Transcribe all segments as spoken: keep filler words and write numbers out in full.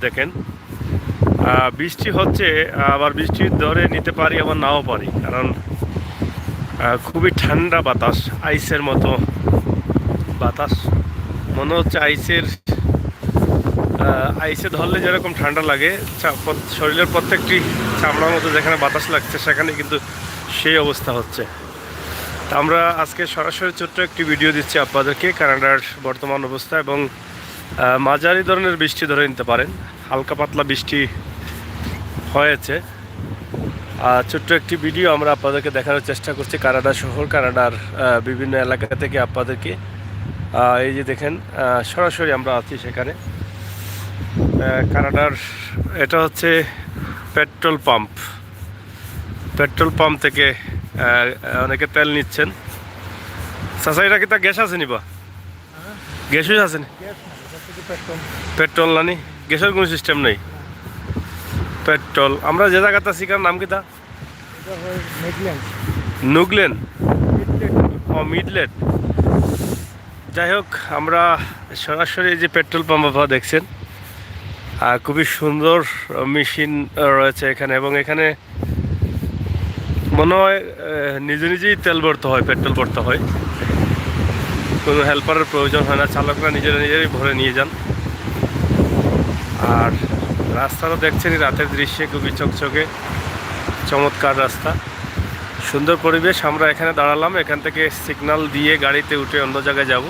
দেখেন, আহ, বৃষ্টি হচ্ছে, আবার বৃষ্টি ধরে নিতে পারি, আবার নাও পারি, কারণ আহ, খুবই ঠান্ডা বাতাস, আইসের মতো বাতাস। মনে হচ্ছে আইসের আহ, আইসে ধরলে যেরকম ঠান্ডা লাগে, চা- প্রত- শরীরের প্রত্যেকটি চামড়ার মধ্যে যেখানে বাতাস লাগছে, সেখানে কিন্তু সেই অবস্থা হচ্ছে। তা আমরা আজকে সরাসরি ছোট্ট একটি ভিডিও দিচ্ছি আপনাদেরকে কানাডার বর্তমান অবস্থা এবং আহ, মাঝারি ধরনের বৃষ্টি ধরে নিতে পারেন, হালকা পাতলা বৃষ্টি হয়েছে। আহ, ছোট্ট একটি ভিডিও আমরা আপনাদেরকে দেখানোর চেষ্টা করছি কানাডা শহর, কানাডার আহ, বিভিন্ন এলাকা থেকে আপনাদেরকে। আহ, এই যে দেখেন, আহ, সরাসরি আমরা আছি সেখানে। আহ, কানাডার এটা হচ্ছে পেট্রোল পাম্প। পেট্রোল পাম্প থেকে আহ, অনেকে তেল নিচ্ছেন। চাচা, এটা কিতা গ্যাস আছে নি বা? গ্যাস আছে নি? গ্যাস না, এটা শুধু পেট্রোল। পেট্রোল নানি? গ্যাসের কোনো সিস্টেম নেই? পেট্রোল। আমরা যে জায়গাতে আছি, এখানে নাম কিতা? এটা হয় মিডল্যান্ড। নুগলেন? মিডল্যান্ড। ও, মিডল্যান্ড। যাই হোক, আমরা সরাসরি এই যে পেট্রোল পাম্প আপনারা দেখছেন, আর খুবই সুন্দর মেশিন রয়েছে এখানে, এবং এখানে মনে হয় আহ, নিজে নিজেই তেল ভরতে হয়, পেট্রোল ভরতে হয়, কোনো হেল্পারের প্রয়োজন হয় না, চালকরা নিজেরা নিজেরাই ভরে নিয়ে যান। আর রাস্তাটা দেখছেনই, রাতের দৃশ্যে খুবই চকচকে, চমৎকার রাস্তা, সুন্দর পরিবেশ। আমরা এখানে দাঁড়ালাম, এখান থেকে সিগন্যাল দিয়ে গাড়িতে উঠে অন্য জায়গায় যাব।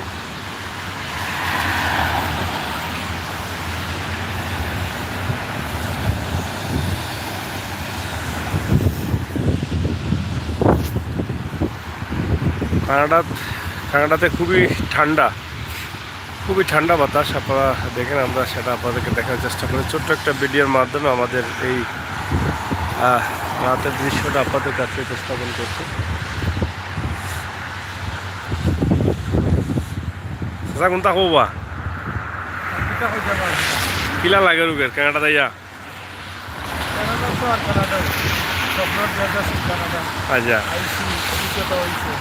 কানাডা, কানাডাতে খুবই ঠান্ডা, খুবই ঠান্ডা বাতাস। আপনারা দেখেন, আমরা সেটা আপনাদেরকে দেখানোর চেষ্টা করি ছোট্ট একটা ভিডিওর মাধ্যমে। আমাদের এই আহ, রাতের দৃশ্যটা আপনাদের কাছে উপস্থাপন করছি। চাচা, কোনটা কওবা? কিতা কইতে পারি? কিলা লাগে রোগের কানাডা যাইয়া? কানাডা তো আর কানাডা। স্বপ্নর দেশ আছে কানাডা। আচ্ছা। আইসি, অভিজ্ঞতা হইছে।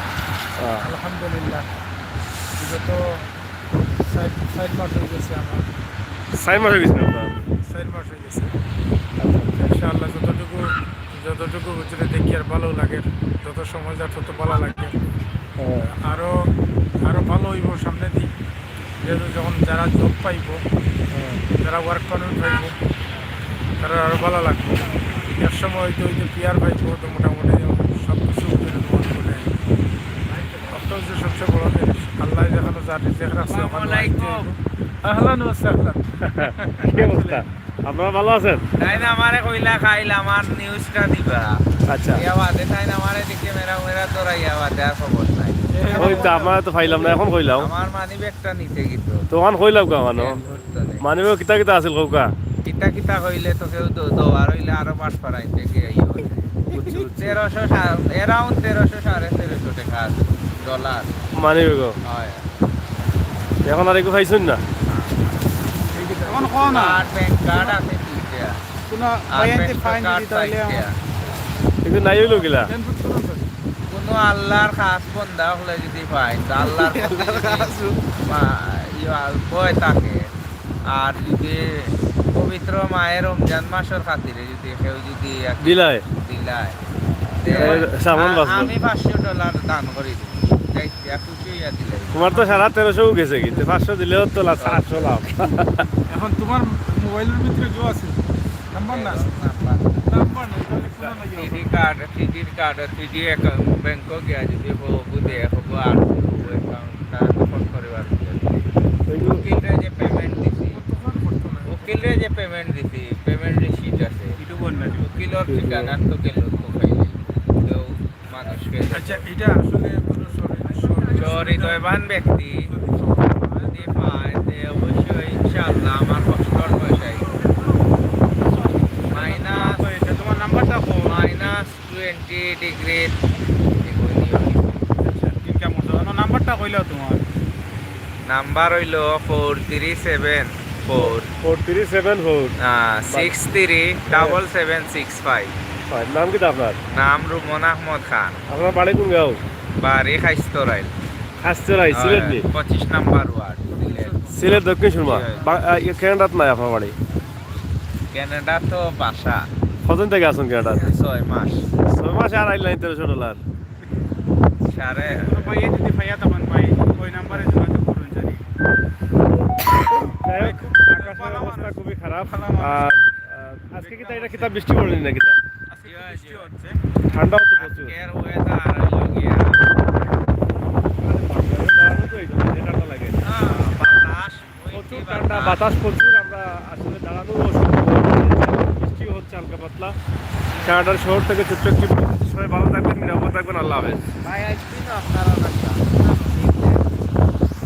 হ্যাঁ। আলহামদুলিল্লাহ। বিগত চার, চার মাস হয়ে গেছে আমার। চার মাস হয়ে গেছে আপনার? চার মাস হয়ে গেছে। আচ্ছা, আচ্ছা। ইনশাআল্লাহ যতটুকু, যতটুকু ভিতরে দেখি আর ভালো লাগে, যত সময় যায় তত ভালো লাগে। হ্যাঁ। আরো, আরো ভালো হইব সামনে দিক। যেহেতু যখন যারা জব পাইব, হ্যাঁ। যারা ওয়ার্ক পারমিট পাইব, তারা আরো ভালো লাগবে। এক সময় হয়তো ওই যে পিআর পাইব, তো মোটামুটি সব কিছু উপরে গ্রহণ করে। অত হচ্ছে সবচেয়ে বড় জিনিস। আল্লাহ যেখানে যা রিজিক রাখছে, ওখানে আসসালামু আলাইকুম। আইতে হইব। আহলান ওয়া সাহলান। কি অবস্থা? আপনারা ভালো আছেন? তাই না, আমারে কইলা খাইল আমার নিউজটা দিবা। আচ্ছা। ইয়া বাদে তাই না, আমারে দিকে মেরা মেরা তোরা ইয়া বাদে আর খবর নাই। ওই তো, আপনারা তো পাইলাম না, এখন কইলাম। আমার মানি ব্যাগটা নিতে গেছিল। তো ওখান কইলাম গো, মানো। মানি ব্যাগ কিতা কিতা আছিল কউক্কা? কিতা কিতা কইলে তো কেউ দ-, দেওয়ার হইলে আরো পাঁচ পারা আনতে গিয়ে আইও। বুঝছি, বুঝছি। তেরোশো, সা-, around তেরোশো, সাড়ে তেরোশো টাকা আছে, ডলার। Money bag? হয়। এখন আর একটু পাইছইন না? এখন কও না। আর ব্যাংক কার্ড আছে তিনটা। কোনো আর ভাই আনতে ব্যাংক পাইনি কার্ড তাহলে পাইছে। আমার কিন্তু নাই হইলো কিলা? কোনো আল্লাহর খাস বন্দা হলে যদি পাই, তো আল্লাহর প্রতি যদি মা-, ইয়া, ভয় থাকে, আর যদি পবিত্র মাহে রমজান মাসের খাতিরে যদি কেউ যদি এক দিলায়। দিলায়, তে তাহলে সামান আ-, বাঁচবো। আমি পাঁচশো ডলার দান করি দিই। যাই, যা খুশি হইয়া দিলে। তোমার তো সাড়ে তেরোশো গেছে, কিন্তু পাঁচশো দিলেও তো লাভ, আটশো লাভ। এখন তোমার মোবাইলের ভিতরে জো আছে, নাম্বার না? নাম্বার। নাম্বার নাই, তাহলে ফোন নাই। থ্রি ডি কার্ড, থ্রি ডির কার্ড, থ্রি ডি অ্যাকাউন্ট, ব্যাংকে গিয়া যদি হবু দে, হবু আর হবু অ্যাকাউন্টটা ওপেন করিবার। ওই যে উকিলরে যে পেমেন্ট দিছি, উকিলরে যে পেমেন্ট দিছি, পেমেন্ট রিসিট আছে। উকিলর ঠিকানা তো গেল, তো পাইলে। তো মানুষ পেয়ে যাবে। আচ্ছা, এটা আসলে কোনো শহরে, শহরে শহরে দয়বান ব্যক্তি যদি পায়, তে অবশ্যই ইনশাআল্লাহ আমার কষ্টর পয়সায়। মাইনাস তো এটা তোমার নাম্বারটা কো? Minus twenty degree. আচ্ছা, ইনকাম করতে পারো। নাম্বারটা কইলাও তোমার। নাম্বার হইল four three seven four. Four three seven four. Ah, six three double seven six five. হয়, নাম কিতা আপনার? নাম রুমন আহমদ খান। আপনার বাড়ি কোন গাঁও? বাড়ি খাইস্তরাইল। খাইস্তরাইল, সিলেট নি? পঁচিশ নাম্বার ওয়ার্ড, সিলেট। সিলেট দক্ষিণ সুরমা। জি, হয়। বা-, আহ, ইয়ে, কানাডাত নাই আপনার বাড়ি? কানাডা তো বাসা। কতদিন থেকে আছেন কানাডাত? ছয় মাস। ছয় মাস আর আইলেন তেরোশো ডলার। সাড়ে কোনো ভাই যদি ভাইয়া তখন ভাই ওই নাম্বারে যোগাযোগ করুন যদি। যাই হোক, আকাশের অবস্থা খুবই খারাপ। আর আহ, আজকে কিতা এটা কিতা বৃষ্টি পড়েনি নাকি তা? আজকে একটু বৃষ্টি হচ্ছে। ঠান্ডাও তো প্রচুর। আজকের ওয়েদার হইল গিয়া দাঁড়ানো তো এই জন্য যে ঠান্ডা লাগে। বাতাস প্রচুর ঠান্ডা, বাতাস প্রচুর। আমরা আসলে দাঁড়ানো অসম্ভব। বৃষ্টিও হচ্ছে হালকা পাতলা। কানাডার শহর থেকে ছোট্ট একটি বার্তা। সবাই ভালো থাকবেন, নিরাপদ থাকবেন। আল্লাহ হাফেজ। ভাই আসবি না আপনারা?